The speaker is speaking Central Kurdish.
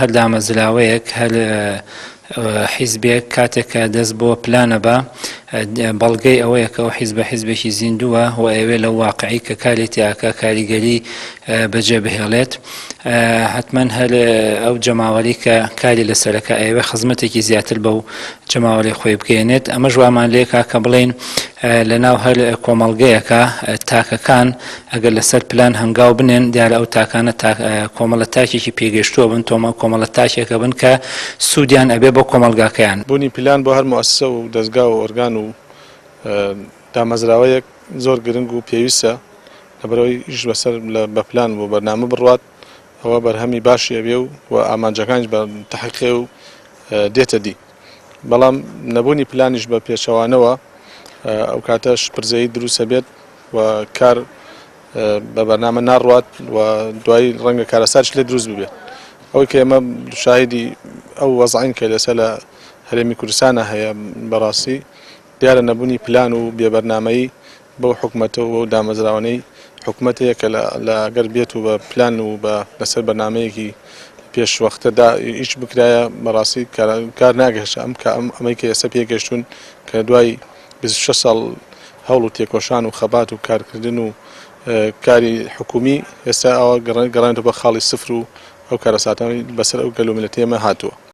هەر دامەزراوەیەک، هەر حیزبێک کاتێک کە دەست بۆ پلانە بە بەڵگەی ئەوەیە کە ئەو حیزبە حیزبێکی زیندووە و ئەیەوێ لەو واقعی کە کاری تیاکە کاریگەری بەجێ بهێڵێت. حتمما هەر ئەو جەماوەری کە کاری لەسەرەکە ئەیەوێ خزمەتێکی زیاتر بەو جەماوەری خۆی بگەێنێت. ئەمەش وامان لێکا کە بڵێین لەناو هەر کۆمەڵگەیەکە تاکەکان ئەگەر لەسەر پلان هەنگاو بنێن، دیارە ئەو تاکانە کۆمەڵە تاکێکی پێگەشتووە بن، تۆمە کۆمەڵە تاکێکە بن کە سوودیان ئەبێ بۆ کۆمەڵگاکەیان. بوونی پلان بۆ هەر موئەسسە و دەزگا و ئۆرگان و دامەزراوەیەک زۆر گرنگ و پێویستە، لەبەرئەوەی ئیش بەسەر بە پلان و بەرنامە بڕوات ئەوە بەرهەمی باشی ئەبێ و ئامانجەکانیش بە تەحقیقێ و دێتە دی. بەڵام نەبوونی پلانیش بە پێچەوانەوە ئەو کاتە شپرزەیی دروست ئەبێت و کار بە بەرنامە ناڕوات و دوایی ڕەنگە کارەساتیش لێ دروست ببێت. ئەوەی کە ئێمە شاهیدی ئەو وەزعین کە لەسەر لە هەرێمی کوردستانە هەیە بەڕاستی دیارە نەبوونی پلان و بێبەرنامەیی بەو حکومەتە و بەو دامەزراوانەی حکومەت هەیە کە لە گەر بێت و بە پلان و بە لەسەر بەرنامەیەکی پێشوەختەدا ئیش بکرایە بەڕاستی کار ناگەشت ئەم کە ئەم ئەمەی کە ئێستا پێگەشتون کە دوای 26 ساڵ هەوڵ و تێکۆشان و خەبات و کارکردن و کاری حکومی ئێستا ئەوە گەڕێنەوە بە خاڵی سفر و ئەو کارەساتانەی بەسەر ئەو گەل و میللەتی ئێمە هاتووە.